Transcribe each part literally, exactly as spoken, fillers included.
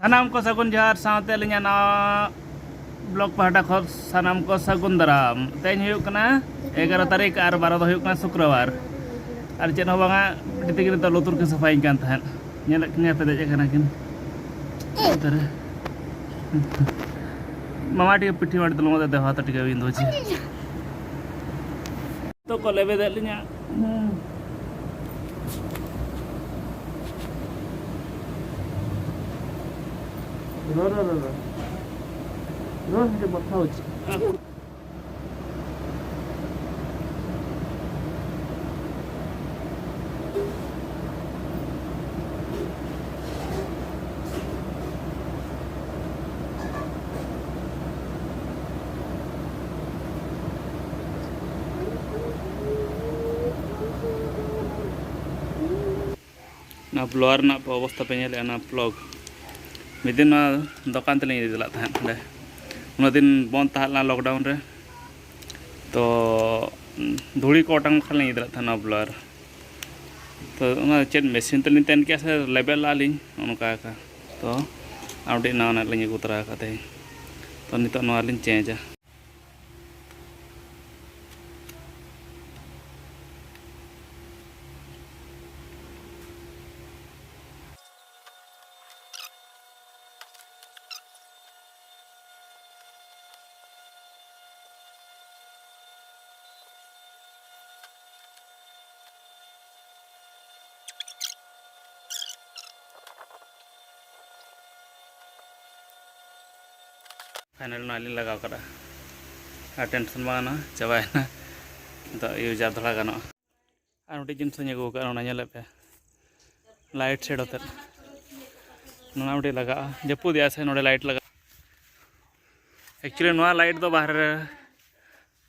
ᱥᱟᱱᱟᱢ ᱠᱚ ᱥᱟᱹᱜᱩᱱ ᱡᱚᱦᱟᱨ, ᱥᱟᱶᱛᱮ ᱟᱹᱞᱤᱧᱟᱜ ᱱᱟᱣᱟ ᱵᱞᱚᱜ ᱯᱟᱦᱴᱟ ᱠᱷᱚᱱ ᱥᱟᱱᱟᱢ ᱠᱚ ᱥᱟᱹᱜᱩᱱ ᱫᱟᱨᱟᱢ᱾ ᱛᱮᱦᱮᱧ ᱦᱩᱭᱩᱜ ᱠᱟᱱᱟ ᱮᱜᱟᱨᱚ ᱛᱟᱹᱨᱤᱠᱷ ᱟᱨ ᱵᱟᱨᱚ ᱫᱚ ᱦᱩᱭᱩᱜ ᱠᱟᱱᱟ ᱥᱩᱠᱨᱚᱵᱟᱨ᱾ ᱟᱨ ᱪᱮᱫ ᱦᱚᱸ ᱵᱟᱝᱟ, ᱵᱤᱴᱤ ᱛᱟᱹᱠᱤᱱ ᱱᱤᱛᱚᱜ ᱞᱩᱛᱩᱨ ᱠᱤᱱ ᱥᱟᱯᱷᱟᱭᱤᱧ ᱠᱟᱱ ᱛᱟᱦᱮᱸᱫ᱾ ᱧᱮᱞᱮᱫ ᱠᱤᱱᱟ ᱯᱮ, ᱫᱮᱡ ᱟᱠᱟᱱᱟ ᱠᱤᱱ ᱞᱟᱛᱟᱨ ᱨᱮ᱾ ᱢᱟᱢᱟ ᱴᱷᱤᱠ ᱯᱤᱴᱷᱤ ᱢᱟᱹᱴᱤ ᱫᱩᱞᱩᱢ ᱫᱮ ᱦᱟᱛᱟ ᱴᱷᱤᱠ ᱤᱧ ᱫᱚ ᱪᱮᱫ᱾ ᱛᱚ ᱠᱚ ᱞᱮᱵᱮᱫᱮᱫ ᱞᱤᱧᱟ᱾ ᱦᱩᱸ᱾ ᱨᱚ, ᱨᱚ, ᱨᱚ, ᱨᱚ᱾ ᱨᱚ, ᱦᱟᱸᱰᱮ ᱵᱟᱛᱷᱟ ᱦᱚᱪᱚ᱾ ᱚᱱᱟ ᱵᱞᱚᱣᱟᱨ ᱨᱮᱱᱟᱜ ᱚᱵᱚᱥᱛᱟ ᱯᱮ ᱧᱮᱞᱮᱫᱼᱟ, ᱚᱱᱟ ᱯᱞᱚᱜ᱾ ᱢᱤᱫ ᱫᱤᱱ ᱱᱚᱣᱟ ᱫᱚᱠᱟᱱ ᱛᱮᱞᱤᱧ ᱤᱫᱤ ᱞᱮᱫ ᱛᱟᱦᱮᱸᱫ ᱚᱸᱰᱮ᱾ ᱩᱱᱟᱹᱜ ᱫᱤᱱ ᱵᱚᱱᱫ ᱛᱟᱦᱮᱸ ᱞᱮᱱᱟ ᱞᱚᱠᱰᱟᱣᱩᱱ ᱨᱮ, ᱛᱚ ᱫᱷᱩᱲᱤ ᱠᱚ ᱚᱴᱟᱝ ᱞᱮᱠᱷᱟᱱ ᱞᱤᱧ ᱤᱫᱤ ᱞᱮᱫ ᱛᱟᱦᱮᱸᱫ ᱱᱚᱣᱟ ᱵᱞᱚᱣᱟᱨ᱾ ᱛᱚ ᱚᱱᱟ ᱪᱮᱫ ᱢᱮᱥᱤᱱ ᱛᱮᱞᱤᱧ ᱛᱮᱱ ᱠᱮᱜᱼᱟ ᱥᱮ ᱞᱮᱵᱮᱫ ᱞᱟᱜᱼᱟ ᱞᱤᱧ, ᱚᱱᱠᱟ ᱟᱠᱟ᱾ ᱛᱚ ᱟᱨ ᱢᱤᱫᱴᱤᱡ ᱱᱟᱣᱟᱱᱟᱜ ᱞᱤᱧ ᱟᱹᱜᱩ ᱛᱚᱨᱟ ᱟᱠᱟᱫ ᱛᱮᱦᱮᱧ᱾ ᱛᱚ ᱱᱤᱛᱚᱜ ᱱᱚᱣᱟ ᱞᱤᱧ ᱪᱮᱧᱡᱟ᱾ ᱯᱷᱟᱭᱱᱟᱞ ᱱᱚᱣᱟ ᱞᱤᱧ ᱞᱟᱜᱟᱣ ᱠᱟᱫᱟ᱾ ᱟᱨ ᱴᱮᱱᱥᱚᱱ ᱵᱟᱝ ᱠᱟᱱᱟ, ᱪᱟᱵᱟᱭᱮᱱᱟ᱾ ᱱᱤᱛᱚᱜ ᱤᱭᱩᱡᱟᱨ ᱫᱷᱟᱨᱟ ᱜᱟᱱᱚᱜᱼᱟ᱾ ᱟᱨ ᱢᱤᱫᱴᱤᱡ ᱡᱤᱱᱤᱥ ᱤᱧ ᱟᱹᱜᱩ ᱟᱠᱟᱫᱼᱟ, ᱚᱱᱟ ᱧᱮᱞᱮᱫ ᱯᱮ, ᱞᱟᱭᱤᱴ ᱥᱮᱴ ᱟᱛᱮᱫ᱾ ᱱᱚᱣᱟ ᱢᱤᱫᱴᱤᱡ ᱞᱟᱜᱟᱜᱼᱟ, ᱡᱟᱹᱯᱩᱫ ᱮᱫᱼᱟ ᱥᱮ ᱱᱚᱰᱮ ᱞᱟᱭᱤᱴ ᱞᱟᱜᱟᱜᱼᱟ᱾ ᱮᱠᱪᱩᱭᱮᱞᱤ ᱱᱚᱣᱟ ᱞᱟᱭᱤᱴ ᱫᱚ ᱵᱟᱦᱨᱮ ᱨᱮ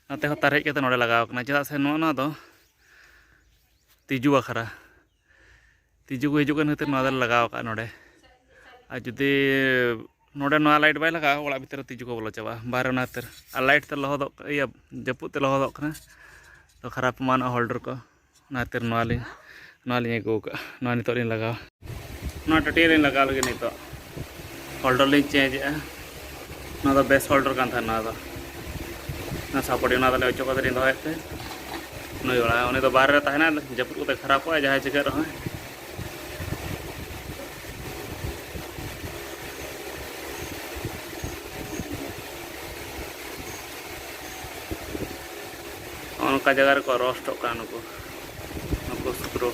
ᱱᱚᱛᱮ ᱦᱚᱸ ᱛᱟᱨ ᱦᱮᱡ ᱠᱟᱛᱮ ᱱᱚᱰᱮ ᱞᱟᱜᱟᱣ ᱠᱟᱱᱟ, ᱪᱮᱫᱟᱜ ᱥᱮ ᱱᱚᱜᱼᱚ ᱱᱚᱣᱟ ᱫᱚ ᱛᱤᱡᱩ ᱵᱟᱠᱷᱨᱟ᱾ ᱛᱤᱡᱩ ᱠᱚ ᱦᱤᱡᱩᱜ ᱠᱟᱱ ᱠᱷᱟᱹᱛᱤᱨ ᱱᱚᱣᱟ ᱫᱚᱞᱮ ᱞᱟᱜᱟᱣ ᱟᱠᱟᱫᱼᱟ ᱱᱚᱰᱮ᱾ ᱟᱨ ᱡᱩᱫᱤ ᱱᱚᱰᱮ ᱱᱚᱣᱟ ᱞᱟᱭᱤᱴ ᱵᱟᱭ ᱞᱟᱜᱟᱜᱼᱟ, ᱚᱲᱟᱜ ᱵᱷᱤᱛᱤᱨ ᱨᱮ ᱛᱤᱡᱩ ᱠᱚ ᱵᱚᱞᱚ ᱪᱟᱵᱟᱜᱼᱟ, ᱵᱟᱦᱨᱮ ᱚᱱᱟ ᱠᱷᱟᱹᱛᱤᱨ᱾ ᱟᱨ ᱞᱟᱭᱤᱴ ᱛᱮ ᱞᱚᱦᱚᱫᱚᱜ, ᱤᱭᱟᱹ, ᱡᱟᱹᱯᱩᱫ ᱛᱮ ᱞᱚᱦᱚᱫᱚᱜ ᱠᱟᱱᱟ, ᱛᱚ ᱠᱷᱟᱨᱟᱯ ᱮᱢᱟᱱᱚᱜᱼᱟ ᱦᱳᱞᱰᱟᱨ ᱠᱚ᱾ ᱚᱱᱟ ᱠᱷᱟᱹᱛᱤᱨ ᱱᱚᱣᱟ ᱞᱤᱧ, ᱱᱚᱣᱟ ᱞᱤᱧ ᱟᱹᱜᱩ ᱟᱠᱟᱫᱼᱟ, ᱱᱚᱣᱟ ᱱᱤᱛᱚᱜ ᱞᱤᱧ ᱞᱟᱜᱟᱣᱟ᱾ ᱱᱚᱣᱟ ᱴᱟᱹᱴᱭᱟᱹ ᱞᱤᱧ ᱞᱟᱜᱟᱣ ᱞᱟᱹᱜᱤᱫ ᱱᱤᱛᱚᱜ᱾ ᱦᱳᱞᱰᱟᱨ ᱞᱤᱧ ᱪᱮᱧᱡᱽ ᱮᱫᱟ᱾ ᱱᱚᱣᱟ ᱫᱚ ᱵᱮᱥ ᱦᱳᱞᱰᱟᱨ ᱠᱟᱱ ᱛᱟᱦᱮᱱᱟ᱾ ᱱᱚᱣᱟ ᱫᱚ, ᱚᱱᱟ ᱥᱟᱯᱳᱨᱴ, ᱚᱱᱟ ᱫᱚᱞᱮ ᱚᱪᱚᱜ ᱠᱟᱛᱮ ᱞᱤᱧ ᱫᱚᱦᱚᱭᱮᱫ ᱛᱮ, ᱱᱩᱭ ᱚᱲᱟᱜ, ᱩᱱᱤ ᱫᱚ ᱵᱟᱦᱨᱮ ᱨᱮ ᱛᱟᱦᱮᱱᱟ, ᱡᱟᱹᱯᱩᱫ ᱠᱚᱛᱮ ᱠᱷᱟᱨᱟᱯᱚᱜᱼᱟ, ᱡᱟᱦᱟᱸᱭ ᱪᱤᱠᱟᱹᱜ ᱨᱮᱦᱚᱸ᱾ ᱱᱚᱜᱼᱚ ᱱᱚᱝᱠᱟ ᱡᱟᱭᱜᱟ ᱨᱮᱠᱚ ᱨᱳᱥᱴᱚᱜ ᱠᱟᱱᱟ ᱱᱩᱠᱩ, ᱱᱩᱠᱩ ᱥᱩᱠᱨᱚ᱾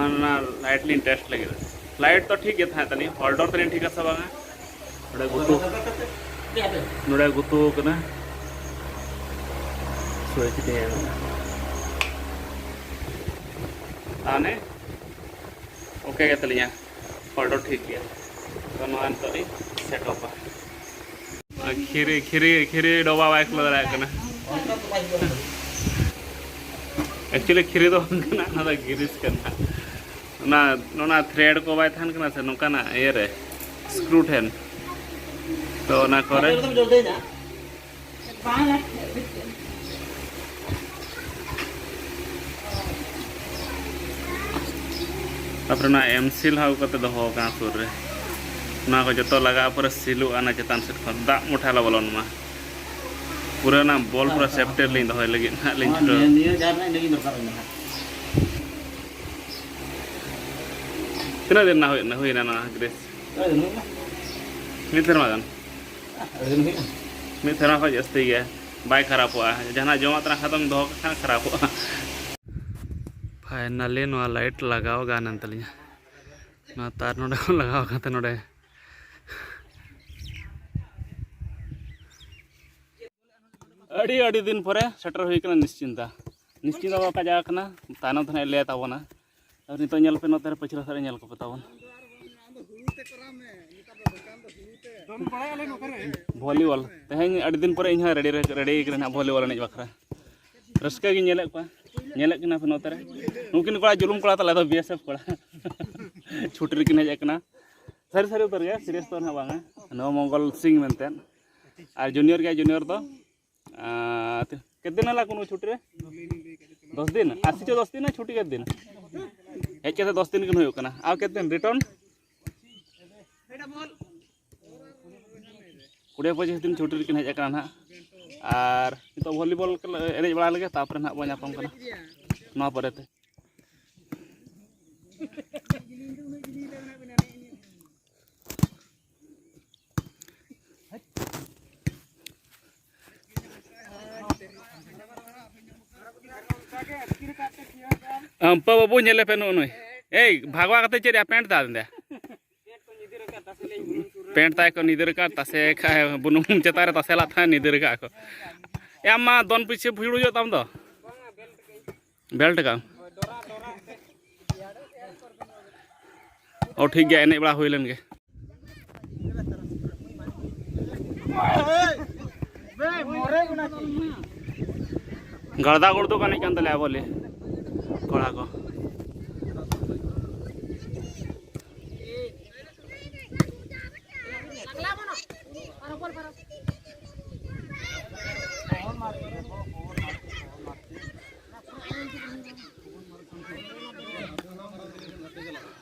ᱚᱱᱟ ᱞᱟᱭᱤᱴ ᱞᱤᱧ ᱴᱮᱥᱴ ᱞᱟᱹᱜᱤᱫ᱾ ᱞᱟᱭᱤᱴ ᱫᱚ ᱴᱷᱤᱠ ᱜᱮ ᱛᱟᱦᱮᱸ ᱛᱟᱹᱞᱤᱧᱟ, ᱦᱳᱞᱰᱟᱨ ᱛᱟᱹᱞᱤᱧ ᱴᱷᱤᱠ ᱟᱥᱮ ᱵᱟᱝᱟ? ᱱᱚᱰᱮ ᱜᱩᱛᱩ, ᱱᱚᱰᱮ ᱜᱩᱛᱩ ᱠᱟᱱᱟ᱾ ᱥᱩᱭᱤᱪ ᱛᱮ ᱛᱟᱦᱚᱞᱮ ᱳᱠᱮ ᱜᱮ ᱛᱟᱹᱞᱤᱧᱟ, ᱦᱳᱞᱰᱟᱨ ᱴᱷᱤᱠ ᱜᱮᱭᱟ᱾ ᱛᱚ ᱱᱚᱣᱟ ᱱᱤᱛᱚᱜ ᱞᱤᱧ ᱥᱮᱴᱚᱯᱟ᱾ ᱠᱷᱤᱨᱤ, ᱠᱷᱤᱨᱤ, ᱠᱷᱤᱨᱤ ᱰᱚᱵᱟ ᱵᱟᱭ ᱠᱷᱩᱞᱟᱹᱣ ᱫᱟᱲᱮᱭᱟᱜ ᱠᱟᱱᱟ᱾ ᱮᱠᱪᱩᱭᱮᱞᱤ ᱠᱷᱤᱨᱤ ᱫᱚ ᱵᱟᱝ ᱠᱟᱱᱟ, ᱚᱱᱟ ᱫᱚ ᱜᱨᱤᱥ ᱠᱟᱱᱟ᱾ ᱚᱱᱟ, ᱚᱱᱟ ᱛᱷᱨᱮᱰ ᱠᱚ ᱵᱟᱭ ᱛᱟᱦᱮᱱ ᱠᱟᱱᱟ ᱥᱮ, ᱱᱚᱝᱠᱟᱱᱟᱜ ᱤᱭᱟᱹ ᱨᱮ, ᱥᱠᱨᱩ ᱴᱷᱮᱱ, ᱛᱚ ᱚᱱᱟ ᱠᱚᱨᱮ᱾ ᱛᱟᱯᱚᱨᱮ ᱚᱱᱟ ᱮᱢ ᱥᱤᱞ ᱦᱚᱸ ᱟᱹᱜᱩ ᱠᱟᱛᱮ ᱫᱚᱦᱚ ᱟᱠᱟᱱᱟ ᱥᱩᱨ ᱨᱮ᱾ ᱚᱱᱟ ᱠᱚ ᱡᱚᱛᱚ ᱞᱟᱜᱟᱣ ᱯᱚᱨᱮ ᱥᱤᱞᱚᱜᱼᱟ ᱚᱱᱟ ᱪᱮᱛᱟᱱ ᱥᱮᱫ ᱠᱷᱚᱱ, ᱫᱟᱜ ᱢᱚᱴᱷᱟ ᱟᱞᱚ ᱵᱚᱞᱚᱱ ᱢᱟ᱾ ᱯᱩᱨᱟᱹ ᱚᱱᱟ ᱵᱚᱞ ᱯᱩᱨᱟᱹ ᱥᱮᱯᱴᱮᱨ ᱞᱤᱧ ᱫᱚᱦᱚᱭ ᱞᱟᱹᱜᱤᱫ ᱦᱟᱸᱜ ᱞᱤᱧ ᱱᱤᱭᱟᱹ, ᱪᱷᱩᱴᱟᱹᱣ᱾ ᱱᱤᱭᱟᱹ ᱡᱟᱦᱟᱸ ᱨᱮᱱᱟᱜ ᱤᱱᱟᱹᱜᱤᱧ ᱫᱚᱨᱠᱟᱨᱚᱜ ᱠᱟᱱᱟ ᱦᱟᱸᱜ᱾ ᱛᱤᱱᱟᱹᱜ ᱫᱤᱱ ᱨᱮᱱᱟᱜ ᱦᱩᱭᱱᱟ, ᱦᱩᱭᱱᱟ ᱱᱚᱣᱟ ᱜᱨᱤᱥ? ᱟᱹᱰᱤ ᱫᱤᱱ ᱦᱩᱭᱱᱟ᱾ ᱢᱤᱫ ᱥᱮᱨᱢᱟ ᱜᱟᱱ? ᱟᱹᱰᱤ ᱫᱤᱱ ᱦᱩᱭᱱᱟ᱾ ᱢᱤᱫ ᱥᱮᱨᱢᱟ ᱠᱷᱚᱱ ᱡᱟᱹᱥᱛᱤ ᱜᱮ᱾ ᱵᱟᱭ ᱠᱷᱟᱨᱟᱯᱚᱜᱼᱟ, ᱡᱟᱦᱟᱱᱟᱜ ᱡᱚᱢᱟᱜ ᱛᱮᱱᱟᱜ ᱠᱷᱟᱱ ᱫᱚᱢ ᱫᱚᱦᱚ ᱠᱟᱜ ᱠᱷᱟᱱ ᱠᱷᱟᱨᱟᱯᱚᱜᱼᱟ᱾ ᱯᱷᱟᱭᱱᱟᱞᱤ ᱱᱚᱣᱟ ᱞᱟᱭᱤᱴ ᱞᱟᱜᱟᱣ ᱜᱟᱱ ᱮᱱ ᱛᱟᱹᱞᱤᱧᱟ᱾ ᱱᱚᱣᱟ ᱛᱟᱨ ᱱᱚᱰᱮ ᱠᱷᱚᱱ ᱞᱟᱜᱟᱣ ᱠᱟᱛᱮ ᱱᱚᱰᱮ ᱟᱹᱰᱤ, ᱟᱹᱰᱤ ᱫᱤᱱ ᱯᱚᱨᱮ ᱥᱮᱴᱮᱨ ᱦᱩᱭ ᱠᱟᱱᱟ ᱱᱤᱥᱪᱤᱱᱛᱟ᱾ ᱱᱤᱥᱪᱤᱱᱛᱟ ᱫᱚ ᱚᱠᱟ ᱡᱟᱭᱜᱟ ᱠᱟᱱᱟ, ᱛᱟᱭᱱᱚᱢ ᱛᱮ ᱱᱟᱦᱟᱜ ᱞᱟᱹᱭ ᱛᱟᱵᱚᱱᱟ᱾ ᱟᱨ ᱱᱤᱛᱚᱜ ᱧᱮᱞ ᱯᱮ, ᱱᱚᱛᱮ ᱨᱮ ᱯᱟᱹᱪᱷᱞᱟᱹ ᱥᱮᱫ ᱨᱮ ᱧᱮᱞ ᱠᱚᱯᱮ ᱛᱟᱵᱚᱱ᱾ ᱵᱷᱚᱞᱤᱵᱚᱞ᱾ ᱛᱮᱦᱮᱧ ᱟᱹᱰᱤ ᱫᱤᱱ ᱯᱚᱨᱮ ᱤᱧ ᱦᱚᱸ ᱨᱮᱰᱤ, ᱨᱮᱰᱤ ᱠᱟᱱᱟ ᱱᱟᱦᱟᱜ ᱵᱷᱚᱞᱤᱵᱚᱞ ᱮᱱᱮᱡ ᱵᱟᱠᱷᱨᱟ᱾ ᱨᱟᱹᱥᱠᱟᱹ ᱜᱤᱧ ᱧᱮᱞᱮᱫ ᱠᱚᱣᱟ, ᱧᱮᱞᱮᱫ ᱠᱤᱱᱟ ᱯᱮ ᱱᱚᱛᱮ ᱨᱮ᱾ ᱱᱩᱠᱤᱱ ᱠᱚᱲᱟ ᱡᱩᱞᱩᱢ ᱠᱚᱲᱟ ᱛᱟᱞᱮ ᱫᱚ ᱵᱤ ᱮᱥ ᱮᱯᱷ ᱠᱚᱲᱟ᱾ ᱪᱷᱩᱴᱤ ᱨᱮᱠᱤᱱ ᱦᱮᱡ ᱟᱠᱟᱱᱟ᱾ ᱥᱟᱹᱨᱤ ᱥᱟᱹᱨᱤ ᱩᱛᱟᱹᱨ ᱜᱮ, ᱥᱤᱨᱤᱭᱟᱥ ᱫᱚ ᱱᱟᱦᱟᱜ ᱵᱟᱝᱟ᱾ ᱱᱚᱣᱟ ᱢᱚᱝᱜᱚᱞ ᱥᱤᱝ ᱢᱮᱱᱛᱮ᱾ ᱟᱨ ᱡᱩᱱᱤᱭᱚᱨ ᱜᱮᱭᱟ, ᱡᱩᱱᱤᱭᱚᱨ ᱫᱚ, ᱟᱨ ᱠᱤᱛᱱᱟ ᱞᱟᱜ ᱩᱱᱠᱩ ᱪᱷᱩᱴᱤ ᱨᱮ? ᱫᱚᱥ ᱫᱤᱱ, ᱟᱨ ᱥᱤᱪᱚ ᱫᱚᱥ ᱫᱤᱱ, ᱪᱷᱩᱴᱤ ᱠᱮᱫ ᱫᱤᱱ᱾ ᱦᱮᱡ ᱠᱟᱛᱮ ᱫᱚᱥ ᱫᱤᱱ ᱠᱤᱱ ᱦᱩᱭᱩᱜ ᱠᱟᱱᱟ᱾ ᱟᱨ ᱠᱮᱫ ᱫᱤᱱ ᱨᱤᱴᱟᱨᱱ? ᱠᱩᱲᱤ ᱯᱚᱸᱪᱤᱥ ᱫᱤᱱ ᱪᱷᱩᱴᱤ ᱨᱮᱠᱤᱱ ᱦᱮᱡ ᱟᱠᱟᱱᱟ ᱱᱟᱦᱟᱜ᱾ ᱟᱨ ᱱᱤᱛᱚᱜ ᱵᱷᱚᱞᱤᱵᱚᱞ ᱮᱱᱮᱡ ᱵᱟᱲᱟ ᱞᱮᱜᱮ, ᱛᱟᱨᱯᱚᱨᱮ ᱱᱟᱦᱟᱜ ᱵᱚᱱ ᱧᱟᱯᱟᱢ ᱠᱟᱱᱟ ᱱᱚᱣᱟ ᱯᱚᱨᱮᱛᱮ᱾ ᱟᱢᱯᱟ ᱵᱟᱹᱵᱩ, ᱧᱮᱞᱮ ᱯᱮ ᱱᱩᱜᱼᱩ ᱱᱩᱭ᱾ ᱮᱭ, ᱵᱷᱟᱜᱽᱣᱟ ᱠᱟᱛᱮ ᱪᱮᱫ ᱭᱟ ᱯᱮᱱᱴ ᱫᱟᱞ ᱮᱫᱟ? ᱯᱮᱱᱴ ᱛᱟᱭ ᱠᱚ ᱱᱤᱫᱟᱹᱨ ᱟᱠᱟᱫ ᱛᱟᱥᱮ ᱠᱷᱟᱭ, ᱵᱩᱱᱩᱢ ᱪᱮᱛᱟᱱ ᱨᱮ ᱛᱟᱥᱮ ᱞᱟᱜ ᱛᱟᱦᱮᱸ ᱱᱤᱫᱟᱹᱨ ᱟᱠᱟᱫ ᱠᱚ᱾ ᱮ, ᱟᱢ ᱢᱟ ᱫᱚᱱ ᱯᱤᱪᱷᱮ ᱵᱷᱤᱲᱩᱡᱚᱜ ᱛᱟᱢ ᱫᱚ᱾ ᱵᱮᱞᱴ ᱠᱟᱜ ᱟᱢ? ᱚ, ᱴᱷᱤᱠ ᱜᱮᱭᱟ, ᱮᱱᱮᱡ ᱵᱟᱲᱟ ᱦᱩᱭ ᱞᱮᱱ ᱜᱮ᱾ ᱜᱟᱲᱫᱟ ᱜᱩᱲᱫᱩ ᱠᱟᱱ ᱠᱟᱱ ᱛᱟᱞᱮᱭᱟ ᱵᱚᱞᱮ ᱠᱚᱲᱟ ᱠᱚ᱾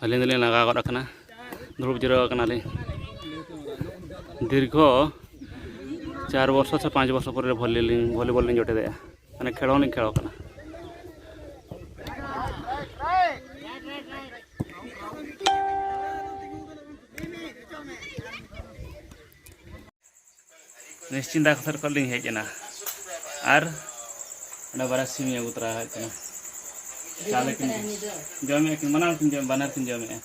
ᱟᱹᱞᱤᱧ ᱫᱚᱞᱤᱧ ᱞᱟᱸᱜᱟ ᱜᱚᱫ ᱟᱠᱟᱱᱟ, ᱫᱩᱲᱩᱵ ᱡᱤᱨᱟᱹᱣ ᱟᱠᱟᱱᱟᱞᱤᱧ᱾ ᱫᱤᱨᱜᱷᱚ ᱪᱟᱨ ᱵᱚᱨᱥᱚ ᱥᱮ ᱯᱟᱸᱪ ᱵᱚᱨᱥᱚ ᱯᱚᱨᱮ ᱵᱷᱚᱞᱤ ᱞᱤᱧ, ᱵᱷᱚᱞᱤᱵᱚᱞ ᱞᱤᱧ ᱡᱚᱴᱮᱫᱮᱜᱼᱟ, ᱢᱟᱱᱮ ᱠᱷᱮᱞ ᱦᱚᱸᱞᱤᱧ ᱠᱷᱮᱞ ᱠᱟᱱᱟ᱾ ᱱᱤᱥᱪᱤᱱᱫᱟ ᱠᱷᱟᱥᱟᱨ ᱠᱷᱚᱱ ᱞᱤᱧ ᱦᱮᱡ ᱮᱱᱟ᱾ ᱟᱨ ᱚᱸᱰᱮ ᱵᱟᱨᱭᱟ ᱥᱤᱢ ᱤᱧ ᱟᱹᱜᱩ ᱛᱚᱨᱟ ᱟᱠᱟᱫ ᱠᱤᱱᱟ᱾ ᱪᱟᱣᱞᱮ ᱠᱤᱱ ᱡᱚᱢᱮᱫᱼᱟ ᱠᱤᱱ, ᱵᱟᱱᱟᱨ ᱠᱤᱱ ᱡᱚᱢ, ᱵᱟᱱᱟᱨ ᱠᱤᱱ ᱡᱚᱢᱮᱫᱼᱟ᱾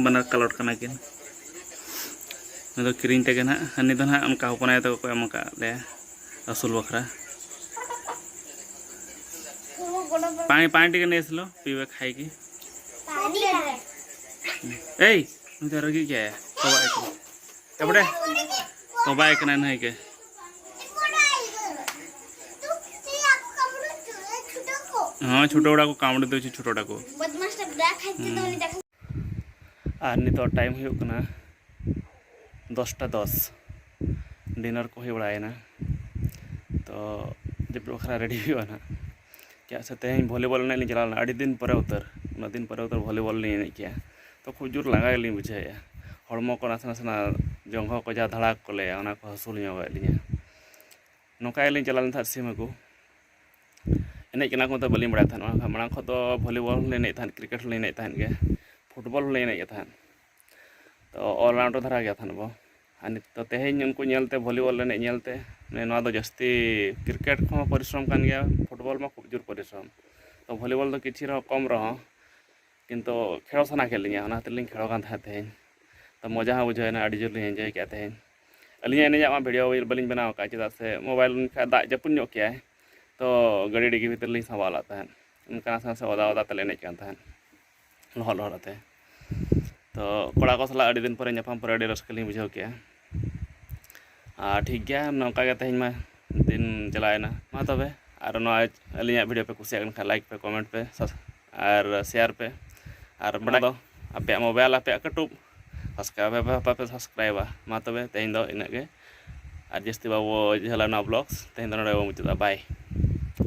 ᱵᱟᱱᱟᱨ ᱠᱟᱞᱚᱴ ᱠᱟᱱᱟ ᱠᱤᱱ᱾ ᱱᱩᱭ ᱫᱚ ᱠᱤᱨᱤᱧ ᱛᱮᱜᱮ ᱱᱟᱦᱟᱜ, ᱦᱟᱹᱱᱤ ᱫᱚ ᱱᱟᱦᱟᱜ ᱚᱱᱠᱟ ᱦᱚᱯᱚᱱ ᱟᱭᱳ ᱛᱟᱠᱚ ᱠᱚ ᱮᱢ ᱟᱠᱟᱫ ᱞᱮᱭᱟ ᱟᱹᱥᱩᱞ ᱵᱟᱠᱷᱨᱟ᱾ पानी पानी टिके नहीं लो, पीवे खाएगी। पानी है। ए, उधर रखी क्या है? कबाए को। कपड़े? कबाए को नहीं के। हाँ, छोटा उड़ा को कामड़े दो, छोटा उड़ा को। बदमाश, तो ब्लैक है, तो नहीं देखो। ᱟᱨ ᱱᱤᱛᱚᱜ ᱴᱟᱭᱤᱢ ᱦᱩᱭᱩᱜ ᱠᱟᱱᱟ ᱫᱚᱥᱴᱟ ᱫᱚᱥ᱾ ᱰᱤᱱᱟᱨ ᱠᱚ ᱦᱩᱭ ᱵᱟᱲᱟᱭᱮᱱᱟ᱾ ᱛᱚ ᱛᱚ ᱡᱟᱹᱯᱤᱫ ᱵᱟᱠᱷᱨᱟ ᱨᱮᱰᱤ ᱦᱩᱭᱩᱜᱼᱟ ᱱᱟᱦᱟᱜ᱾ ᱪᱮᱫᱟᱜ ᱥᱮ ᱛᱮᱦᱮᱧ ᱵᱷᱚᱞᱤᱵᱚᱞ ᱮᱱᱮᱡ ᱞᱤᱧ ᱪᱟᱞᱟᱣ ᱞᱮᱱᱟ, ᱟᱹᱰᱤ ᱫᱤᱱ ᱯᱚᱨᱮ ᱩᱛᱟᱹᱨ, ᱩᱱᱟᱹᱜ ᱫᱤᱱ ᱯᱚᱨᱮ ᱩᱛᱟᱹᱨ ᱵᱷᱚᱞᱤᱵᱚᱞ ᱞᱤᱧ ᱮᱱᱮᱡ ᱠᱮᱜᱼᱟ᱾ ᱛᱚ ᱠᱷᱩᱵ ᱡᱳᱨ ᱞᱟᱸᱜᱟ ᱜᱮᱞᱤᱧ ᱵᱩᱡᱷᱟᱹᱣᱮᱫᱼᱟ, ᱦᱚᱲᱢᱚ ᱠᱚ ᱱᱟᱥᱮ ᱱᱟᱥᱮᱱᱟᱜ ᱡᱚᱝᱜᱷᱚ ᱠᱚ ᱡᱟᱦᱟᱸ ᱫᱷᱟᱲᱟ ᱠᱚ ᱞᱟᱹᱭᱟ, ᱚᱱᱟ ᱠᱚ ᱦᱟᱹᱥᱩ ᱧᱚᱜᱮᱫ ᱞᱤᱧᱟ᱾ ᱱᱚᱝᱠᱟ ᱜᱮᱞᱤᱧ ᱪᱟᱞᱟᱣ ᱞᱮᱱ ᱛᱟᱦᱮᱸᱫ ᱥᱤᱢ ᱟᱹᱜᱩ᱾ ᱮᱱᱮᱡ ᱠᱟᱱᱟ ᱠᱚ ᱢᱮᱱᱛᱮ ᱵᱟᱹᱞᱤᱧ ᱵᱟᱲᱟᱭ ᱛᱟᱦᱮᱸᱫ᱾ ᱚᱱᱟ ᱠᱷᱚᱱ ᱢᱟᱲᱟᱝ ᱠᱷᱚᱱ ᱫᱚ ᱵᱷᱚᱞᱤᱵᱚᱞ ᱦᱚᱸᱞᱤᱧ ᱮᱱᱮᱡ ᱛᱟᱦᱮᱸᱫ, ᱠᱨᱤᱠᱮᱴ ᱦᱚᱸᱞᱤᱧ ᱮᱱᱮᱡ ᱛᱟᱦᱮᱸᱫ ᱜᱮ, ᱯᱷᱩᱴᱵᱚᱞ ᱦᱚᱸᱞᱤᱧ ᱮᱱᱮᱡ ᱜᱮ ᱛᱟᱦᱮᱸᱫ᱾ ᱛᱚ ᱚᱞᱨᱟᱣᱩᱱᱰᱟᱨ ᱫᱷᱟᱨᱟ ᱜᱮ ᱛᱟᱦᱮᱸᱫ ᱵᱚ᱾ ᱟᱨ ᱱᱤᱛ ᱛᱚ ᱛᱮᱦᱮᱧ ᱩᱱᱠᱩ ᱧᱮᱞᱛᱮ, ᱵᱷᱚᱞᱤᱵᱚᱞ ᱮᱱᱮᱡ ᱧᱮᱞᱛᱮ, ᱢᱟᱱᱮ ᱱᱚᱣᱟ ᱫᱚ ᱡᱟᱹᱥᱛᱤ ᱠᱨᱤᱠᱮᱴ ᱠᱷᱚᱱ ᱦᱚᱸ ᱯᱚᱨᱤᱥᱨᱚᱢ ᱠᱟᱱ ᱜᱮᱭᱟ, ᱯᱷᱩᱴᱵᱚᱞ ᱢᱟ ᱠᱷᱩᱵ ᱡᱳᱨ ᱯᱚᱨᱤᱥᱨᱚᱢ᱾ ᱛᱚ ᱵᱷᱚᱞᱤᱵᱚᱞ ᱫᱚ ᱠᱤᱪᱷᱩ ᱨᱮᱦᱚᱸ ᱠᱚᱢ ᱨᱮᱦᱚᱸ, ᱠᱤᱱᱛᱩ ᱠᱷᱮᱞ ᱥᱟᱱᱟ ᱠᱮᱫ ᱞᱤᱧᱟ, ᱚᱱᱟ ᱠᱷᱟᱹᱛᱤᱨ ᱞᱤᱧ ᱠᱷᱮᱞ ᱠᱟᱱ ᱛᱟᱦᱮᱸᱫ ᱛᱮᱦᱮᱧ᱾ ᱛᱚ ᱢᱚᱡᱟ ᱦᱚᱸ ᱵᱩᱡᱷᱟᱹᱣ ᱮᱱᱟ, ᱟᱹᱰᱤ ᱡᱳᱨ ᱞᱤᱧ ᱮᱱᱡᱚᱭ ᱠᱮᱫᱼᱟ ᱛᱮᱦᱮᱧ᱾ ᱟᱹᱞᱤᱧᱟᱜ ᱮᱱᱮᱡᱟᱜ ᱢᱟ ᱵᱷᱤᱰᱤᱭᱳ ᱵᱟᱹᱞᱤᱧ ᱵᱮᱱᱟᱣ ᱟᱠᱟᱫᱼᱟ, ᱪᱮᱫᱟᱜ ᱥᱮ ᱢᱳᱵᱟᱭᱤᱞ ᱩᱱ ᱡᱚᱠᱷᱟᱡ ᱫᱟᱜ ᱡᱟᱹᱯᱩᱫ ᱧᱚᱜ ᱠᱮᱜᱼᱟᱭ, ᱛᱚ ᱜᱟᱹᱰᱤ ᱰᱤᱜᱤ ᱵᱷᱤᱛᱤᱨ ᱞᱤᱧ ᱥᱟᱢᱵᱟᱣ ᱞᱮᱫ ᱛᱟᱦᱮᱸᱫ᱾ ᱚᱱᱠᱟ ᱱᱟᱥᱮ ᱱᱟᱥᱮ ᱚᱫᱟ ᱚᱫᱟ ᱛᱮᱞᱮ ᱮᱱᱮᱡ ᱠᱟᱱ ᱛᱟᱦᱮᱸᱫ, ᱞᱚᱦᱚᱫ ᱞᱚᱦᱚᱫ ᱟᱛᱮ᱾ ᱛᱚ ᱠᱚᱲᱟ ᱠᱚ ᱥᱟᱞᱟᱜ ᱟᱹᱰᱤ ᱫᱤᱱ ᱯᱚᱨᱮ ᱧᱟᱯᱟᱢ ᱯᱚᱨᱮ ᱟᱹᱰᱤ ᱨᱟᱹᱥᱠᱟᱹ ᱞᱤᱧ ᱵᱩᱡᱷᱟᱹᱣ ᱠᱮᱜᱼᱟ᱾ ᱟᱨ ᱴᱷᱤᱠ ᱜᱮᱭᱟ, ᱱᱚᱝᱠᱟ ᱜᱮ ᱛᱮᱦᱮᱧ ᱢᱟ ᱫᱤᱱ ᱪᱟᱞᱟᱣᱮᱱᱟ᱾ ᱢᱟ ᱛᱚᱵᱮ, ᱟᱨ ᱱᱚᱣᱟ ᱟᱹᱞᱤᱧᱟᱜ ᱵᱷᱤᱰᱤᱭᱳ ᱯᱮ ᱠᱩᱥᱤᱭᱟᱜ ᱠᱟᱱ ᱠᱷᱟᱱ ᱞᱟᱭᱤᱠ ᱯᱮ, ᱠᱚᱢᱮᱱᱴ ᱯᱮ, ᱥᱟᱥ-, ᱟᱨ ᱥᱮᱭᱟᱨ ᱯᱮ᱾ ᱟᱨ ᱵᱟᱲᱟ ᱫᱚ ᱟᱯᱮᱭᱟᱜ ᱢᱳᱵᱟᱭᱤᱞ, ᱟᱯᱮᱭᱟᱜ ᱠᱟᱹᱴᱩᱵ, ᱥᱟᱵᱥᱠᱨᱟᱭᱤᱵ ᱯᱮ, ᱵᱟᱯᱮ ᱥᱟᱵᱥᱠᱨᱟᱭᱤᱵᱟ᱾ ᱢᱟ ᱛᱚᱵᱮ ᱛᱮᱦᱮᱧ ᱫᱚ ᱤᱱᱟᱹᱜ ᱜᱮ, ᱟᱨ ᱡᱟᱹᱥᱛᱤ ᱵᱟᱵᱚ ᱡᱷᱟᱹᱞᱟ ᱱᱚᱣᱟ ᱵᱞᱚᱜᱥ᱾ ᱛᱮᱦᱮᱧ ᱫᱚ ᱱᱚᱰᱮ ᱵᱚ ᱢᱩᱪᱟᱹᱫᱟ᱾ ᱵᱟᱭ᱾